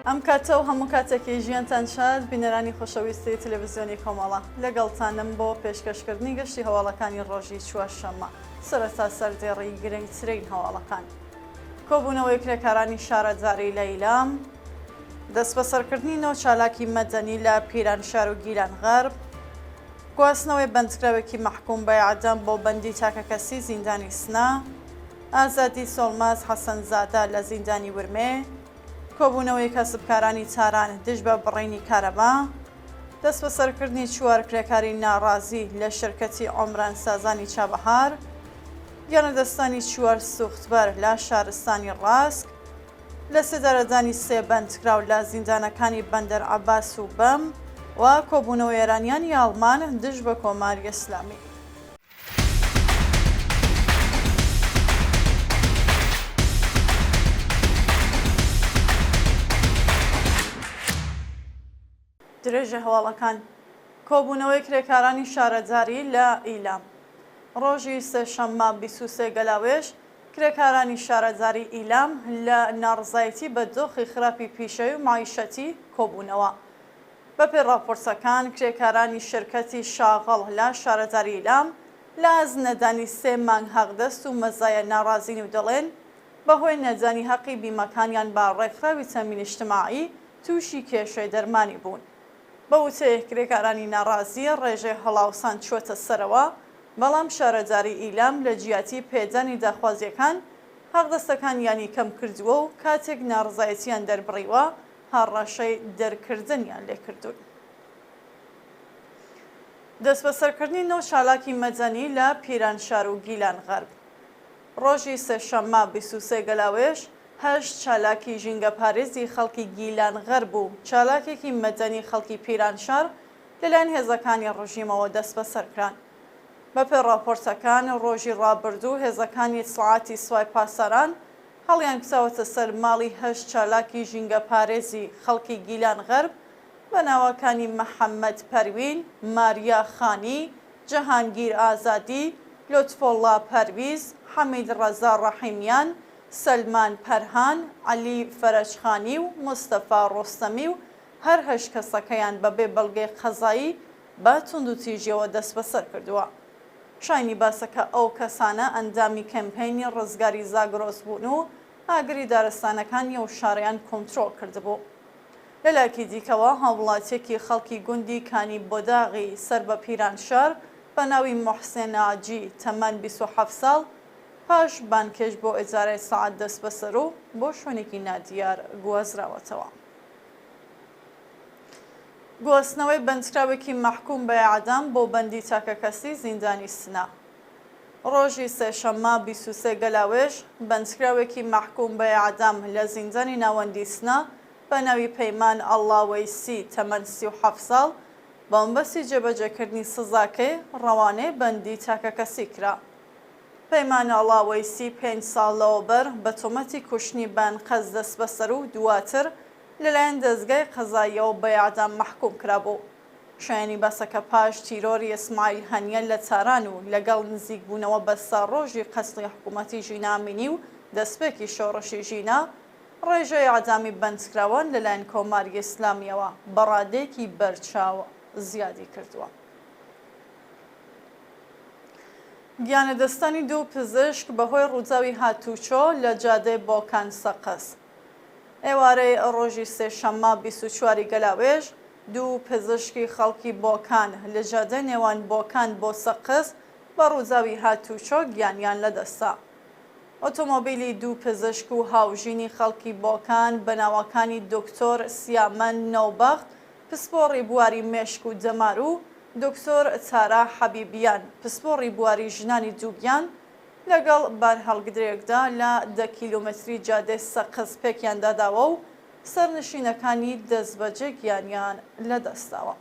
ئەم کاتە و هەموو کاتێکی ژیانتان شاد بینەرانی خۆشەویستی تەلەڤزیۆنی کۆمەڵە لەگەڵتانم بۆ پێشکەشکردنی گەشتی هەواڵەکانی ڕۆژی چوارشەممە سەرەتا سەردێڕی گرنگترین هەواڵەکان کۆبوونەوەی کرێکارانی شارەداری لە ئیلام، دەستبەسەرکردنی نۆ چالاکی مەدەنی لە پیرانشار و گیلان غەرب، گواستنەوەی بەندکراوێکی مەحکووم بە ئێعدام بۆ بەندی تاکەکەسی زیندانی سنە، ئازادی سۆڵماز حەسەنزادە لە زیندانی ورمێ، کۆبوونەوەی کاسبکارانی تاران دژ بە بڕینی کارەبا، دەستبەسەرکردنی چوار کرێکاری ناڕازی لە شرکەتی عومرانسازانی چابەهار، گیانلەدەستدانی چوار سوختبەر لە شارستانی ڕاسک، لەسێدارەدانی سێ بەندکراو لە زیندانەکانی بەندەر عەباس و بەم و کۆبوونەوەی ئێرانیانی ئاڵمان دژ بە کۆماری ئیسلامی. درێژەی هەواڵەکان، کۆبوونەوەی کرێکارانی شارەداری لە ئیلام ڕۆژی سێشەممە 23 گەلاوێژ، کرێکارانی شارەداری ئیلام لە ناڕزایەتی بە دۆخی خراپی پیشەیی و مەعیشەتی کۆبوونەوە. بەپێی ڕاپۆرتەکان، کرێکارانی شرکەتی شاغڵ لە شارەداری ئیلام لە ئاست نەدانی سێ مانگ حەقدەست و مەزایا ناڕازین و دەڵێن، بەهۆی نەدانی هەقی بیمەکانیان بە ڕێکخراوی تەمین ئیجتماعی تووشی کێشەی دەرمانی بوون. بە وتەی کرێکارانی ناڕازی، ڕێژەی هەڵاوسان چووەتە سەرەوە، بەڵام شارەداری ئیلام لە جیاتی پێدانی داخوازییەکان، حەقدەستەکانیانی کەم کردووە و کاتێک ناڕزایەتییان دەربڕیوە، هەڕەشەی دەرکردنیان لێ کردوون. دەستبەسەرکردنی نۆ چالاکی مەدەنی لە پیرانشار و گیلان غەرب. ڕۆژی سێشەممە 23 گەلاوێژ، هەشت چالاکی ژینگەپارێزی خەڵکی گیلان غەرب و چالاکێکی مەدەنی خەڵکی پیرانشار لەلایەن هێزەکانی ڕژیمەوە دەستبەسەر کران. بەپێی ڕاپۆرتەکان، ڕۆژی ڕابردوو هێزەکانی ئیتڵاعاتی سوپای پاسداران هەڵیانکوتاوەتە سەر ماڵی هەشت چالاکی ژینگەپارێزی خەڵکی گیلان غەرب بە ناوەکانی محەممەد پەروین، ماریا خانی، جەهانگیر ئازادی، لوتفۆڵڵا پەرویز، حەمید ڕەزا ڕەحیمیان، سەلمان پەرهان، عەلی فەرەجخانی و مستەفا ڕۆستەمی و هەر هەشت کەسەکەیان بەبێ بەڵگەی قەزایی بە توندوتیژیەوە دەستبەسەر کردووە. شایانی باسە کە ئەو کەسانە ئەندامی کەمپەینی ڕزگاری زاگرۆس بوون و ئاگری دارستانەکانی ئەو شارەیان کۆنترۆڵ کردبوو. لەلایەکی دیکەوە هاووڵاتییەکی خەڵکی گوندی کانی بۆداغی سەر بە پیرانشار بە ناوی موحسێن ناجی تەمەن 27 ساڵ پاش بانگهێشت بۆ ئیدارەی سەعات دەستبەسەر و بۆ شوێنێکی نادیار گوازراوەتەوە. گواستنەوەی بەندکراوێکی مەحکووم بە ئێعدام بۆ بەندی تاکەکەسی زیندانی سنە. ڕۆژی سێشەممە 23 گەلاوێژ، بەندکراوێکی مەحکووم بە ئێعدام لە زیندانی ناوەندیی سنە بە ناوی پەیمان ئەڵڵاوەیسی تەمەن 37 ساڵ بە مەبەستی جێبەجێکردنی سزاکەی ڕەوانەی بەندی تاکەکەسی کرا. پەیمان ئەڵاوەیسی پێنج ساڵ لەوەبەر بە تۆمەتی کوشتنی بە ئەنقەست دەستبەسەر و دواتر لەلایەن دەزگای قەزاییەوە بە ئێعدام مەحکووم کرابوو. شایەنی باسە کە پاش تیرۆری ئیسماعیل هەنیە لە تاران و لەگەڵ نزیکبوونەوە بە ساڵڕۆژی قەتڵی حکوومەتی ژینا ئەمینی و دەستپێکی شۆڕشی ژینا، ڕێژەی ئێعدامی بەندکراوان لەلایەن کۆماری ئیسلامییەوە بە ڕادەیەکی بەرچاو زیادی کردووە. گیانلەدەستدانی دوو پزیشک بەهۆی ڕووداوی هاتووچۆ لە جادەی بۆکان سەقز. ئێوارەی ڕۆژی سێشەممە 24 ی گەلاوێژ، دوو پزیشکی خەڵکی بۆکان لە جادەی نێوان بۆکان بۆ سەقز بە ڕووداوی هاتووچۆ گیانیان لەدەستدا. ئۆتۆمۆبیلی دوو پزیشک و هاوژینی خەڵکی بۆکان بە ناوەکانی دکتۆر سیامەند نەوبەخت پسپۆڕی بواری مێشک و دەمار و دکتۆر تارا حەبیبیان پسپۆڕی بواری ژنانی دووگیان لەگەڵ بارهەڵگرێکدا لە دە کیلۆمەتری جادەی سەقز پێکیان داداوە و سەرنشینەکانی دەستبەجێ گیانیان لەدەستداوە.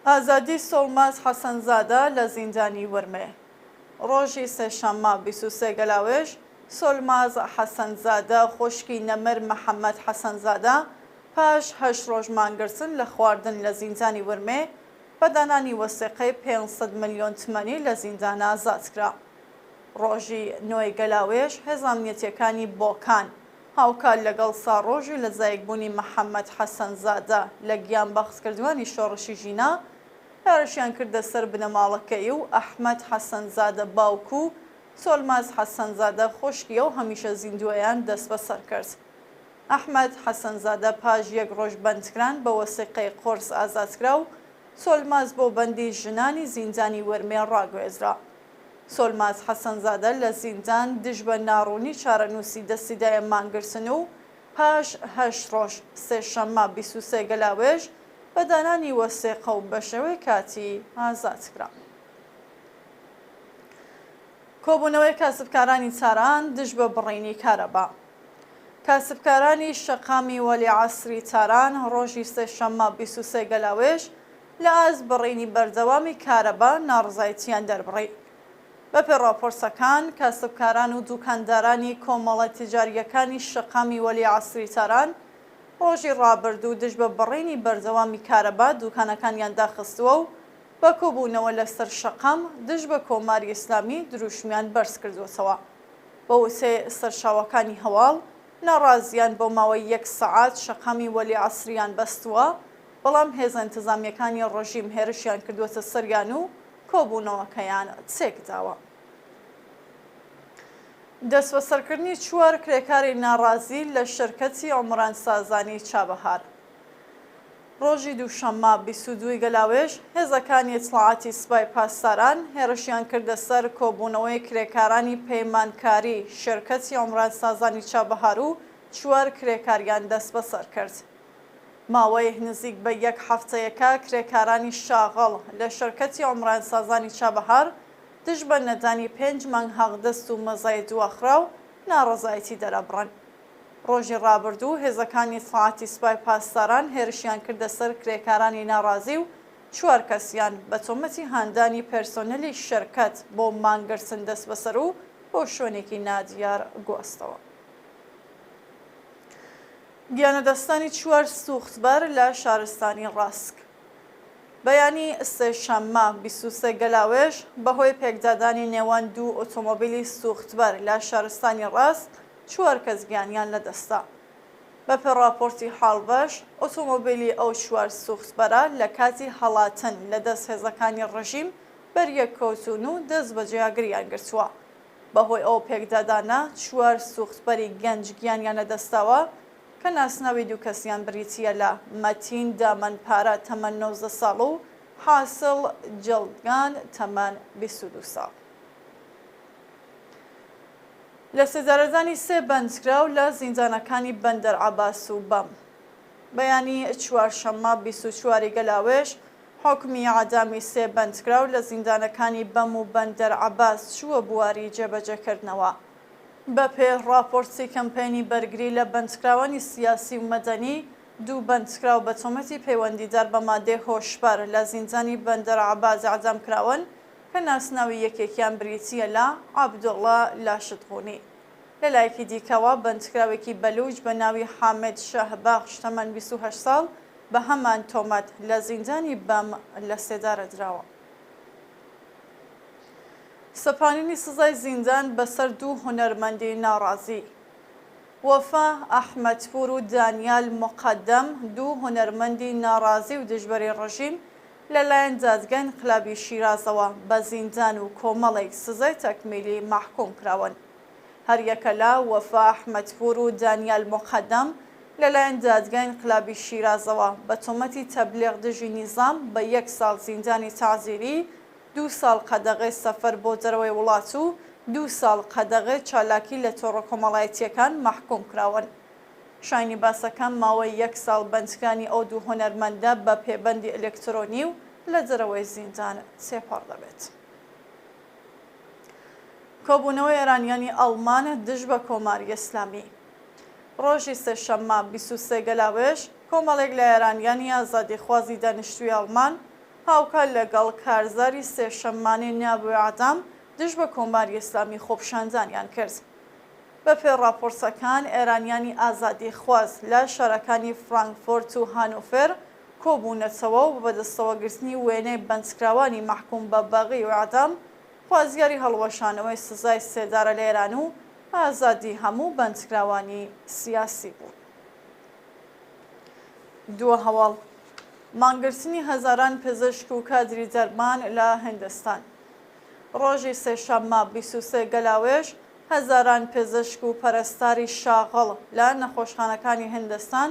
ئازادی سۆڵماز حەسەنزادە لە زیندانی ورمێ. ڕۆژی سێشەممە 23 گەلاوێژ، سۆلماز حەسەنزادە خوشکی نەمر محەمەد حەسەنزادە پاش هەشت ڕۆژ مانگرتن لە خواردن لە زیندانی ورمێ بە دانانی وەسیقەی 500 ملیۆن تمەنی لە زیندان ئازاد کرا. ڕۆژی نۆی گەلاوێژ هێزە ئەمنیەتییەکانی بۆکان. هاوکات لەگەڵ ساڕۆژی لەدایکبوونی محەممەد حەسەنزادە لە گیانبەختکردووانی شۆڕشی ژینا، هێرشیان کردە سەر بنەماڵەکەی و ئەحمەد حەسەنزادە باوک و سۆلماز حەسەنزادە خوشکی ئەو هەمیشە زیندووەیان دەستبەسەر کرد. ئەحمەد حەسەنزادە پاش یەک ڕۆژ بەندکران بە وەسیقەی قورس ئازادکرا و سۆلماز بۆ بەندی ژنانی زیندانی ورمێ ڕاگوێزرا. سۆلماز حەسەنزادە لە زیندان دژ بە ناڕوونی چارەنووسی دەستی دایە مانگرتن و پاش هەشت ڕۆژ، سێشەممە 23 گەلاوێژ، بە دانانی وەسێقە و بە شێوەی کاتی ئازاد کرا. کۆبوونەوەی کاسبکارانی تاران دژ بە بڕینی کارەبا. کاسبکارانی شەقامی وەلی عەسری تاران ڕۆژی سێشەممە 23 گەلاوێژ لە ئاست بڕینی بەردەوامی کارەبا ناڕەزایەتییان دەربڕی. بەپێی ڕاپۆرتەکان، کاسبکاران و دوکاندارانی کۆمەڵە تیجارییەکانی شەقامی وەلی عەسری تاران ڕۆژی ڕابردوو دژ بە بڕینی بەردەوامی کارەبا دوکانەکانیان داخستووە و بە کۆبوونەوە لەسەر شەقام دژ بە کۆماری ئیسلامی دروشمیان بەرزکردووەتەوە. بە وتەی سەرچاوەکانی هەواڵ، ناڕازییان بۆ ماوەی یەک سەعات شەقامی وەلی عەسریان بەستووە، بەڵام هێزە ئینتزامییەکانی ڕژیم هێرشیان کردووەتە سەریان و کۆبوونەوەکەیان تێکداوە. دەستبەسەرکردنی چوار کرێکاری ناڕازی لە شرکەتی عومرانسازانی چابەهار. ڕۆژی دووشەممە 22 ی گەلاوێژ، هێزەکانی ئیتڵاعاتی سپای پاسداران هێرشیان کردە سەر کۆبوونەوەی کرێکارانی پەیمانکاری شرکەتی عومرانسازانی چابەهار و چوار کرێکاریان دەستبەسەر کرد. ماوەی نزیک بە یەک هەفتەیەکە کرێکارانی شاغڵ لە شرکەتی عومرانسازانی چابەهار دژ بە نەدانی پێنج مانگ حەقدەست و مەزای دواخراو ناڕەزایەتی دەرەبڕن. ڕۆژی ڕابردوو هێزەکانی ئیتڵاعاتی سپای پاسداران هێرشیان کردە سەر کرێکارانی ناڕازی و چوار کەسیان بە تۆمەتی هاندانی پێرسۆنلی شرکەت بۆ مانگرتن دەستبەسەر و بۆ شوێنێکی نادیار گواستەوە. گیانلەدەستدانی چوار سووختبەر لە شارستانی ڕاسک. بەیانی سێشەممە 23 گەلاوێژ بەهۆی پێکدادانی نێوان دوو ئۆتۆمۆبیلی سووختبەر لە شارستانی ڕاسک چوار کەس گیانیان لەدەستدا. بەپێ ڕاپۆرتی حاڵبەش، ئۆتۆمۆبیلی ئەو چوار سووختبەرە لە کاتی هەڵاتن لە دەست هێزەکانی ڕژیم بەریەککەوتوون و دەستبەجێ ئاگریان گرتووە. بەهۆی ئەو پێکدادانە چوار سووختبەری گەنج گیانیان لەدەستداوە کە ناسناوی دوو کەسیان بریتییە لە مەتین دامەنپارە تەمەن 19 ساڵ و حاسڵ جڵدگان تەمەن 22 ساڵ. لەسێدارەدانی سێ بەندکراو لە زیندانەکانی بەندەر عەباس و بەم. بەیانی چوارشەممە 24 ی گەلاوێژ حوکمی ئیعدامی سێ بەندکراو لە زیندانەکانی بەم و بەندەر عەباس چووە بواری جێبەجێکردنەوە. بەپێ ڕاپۆرتی کەمپەینی بەرگری لە بەندکراوانی سیاسی و مەدەنی، دوو بەندکراو بە تۆمەتی پەیوەندیدار بە مادەی هۆشبەر لە زیندانی بەندەر عەباس ئیعدام کراون کە ناسناوی یەکێکیان بریتییە لە عەبدوڵڵا لاشتغونی. لەلایەکی دیکەوە بەندکراوێکی بەلووچ بە ناوی حامد شەهبەخش تەمەن 28 ساڵ بە هەمان تۆمەت لە زیندانی بەم لە سێدارە دراوە. سەپاندنی سزای زیندان بەسەر دوو هونەرمەندی ناڕازی. وەفا ئەحمەدپوور و دانیال موقەدەم، دوو هونەرمەندی ناڕازی و دژبەری ڕژیم، لەلایەن دادگای ئینقلابی شیرازەوە بە زیندان و کۆمەڵێک سزای تەکمیلی مەحکووم کراون. هەریەکە لە وەفا ئەحمەدپوور و دانیال موقەدەم لەلایەن دادگای ئینقلابی شیرازەوە بە تۆمەتی تەبلیغ دژی نیزام بە یەک ساڵ زیندانی تەعزیری، دوو ساڵ قەدەغەی سەفەر بۆ دەرەوەی وڵات و دوو ساڵ قەدەغەی چالاکی لە تۆڕە کۆمەڵایەتییەکان مەحکووم کراون. شایانی باسە کە ماوەی یەک ساڵ بەندکرانی ئەو دوو هونەرمەندە بە پێبەندی ئەلکترۆنی و لە دەرەوەی زیندان تێپەڕ دەبێت. کۆبوونەوەی ئێرانیانی ئەڵمان دژ بە کۆماری ئیسلامی. ڕۆژی سێشەممە 23 گەلاوێژ، کۆمەڵێک لە ئێرانیانی ئازادیخوازی دانیشتووی ئەڵمان هاوکات لەگەڵ کارزاری سێشەممانەی نا بۆ ئێعدام دژ بە کۆماری ئیسلامی خۆپیشاندانیان کرد. بەپێی ڕاپۆرتەکان ئێرانیانی ئازادیخواز لە شارەکانی فرانکفۆرت و هانۆفێر کۆبوونەتەوە و بە بەدەستەوەگرتنی وێنەی بەندکراوانی مەحکووم بە بەغی و ئێعدام خوازیاری هەڵوەشانەوەی سزای سێدارە لە ئێران و. ئازادی هەموو بەندکراوانی سیاسی بوون. دووە هەواڵ، مانگرتنی هەزاران پزیشک و کادری دەرمان لە هندستان. ڕۆژی سێشەممە 23 گەلاوێژ، هەزاران پزیشک و پەرستاری شاغڵ لە نەخۆشخانەکانی هندستان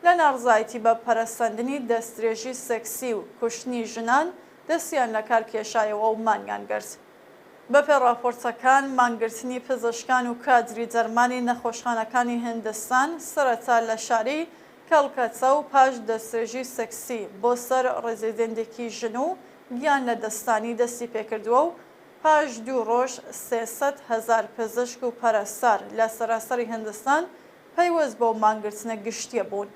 لە ناڕزایەتی بە پەرەسەندنی دەستدرێژی سێکسی و کوشتنی ژنان دەستیان لەکار کێشایەوە و مانیان گرت. بەپێ ڕاپۆرتەکان، مانگرتنی پزیشکان و کادری دەرمانی نەخۆشخانەکانی هندستان سەرەتا لە شاری کەڵکەتە و پاش دەسترێژی سێکسی بۆ سەر ڕێزیدێندێکی ژن و گیان لەدەستدانی دەستی پێکردووە و پاش دوو ڕۆژ 300,000 پزیشک و پەرستار لە سەراسەری هندستان پەیوەست بەو مانگرتنە گشتییە بوون.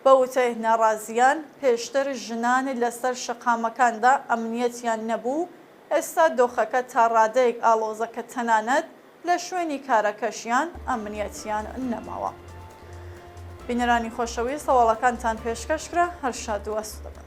بە وتەی ناڕازییان، پێشتر ژنان لەسەر شەقامەکاندا ئەمنیەتیان نەبوو، ئێستا دۆخەکە تا ڕادەیەک ئاڵۆزە کە تەنانەت لە شوێنی کارەکەشیان ئەمنیەتیان نەماوە. بینەرانی خۆشەویست هەواڵەکانتان پێشکەش کرا، هەر شاد و ئاسوودە بن.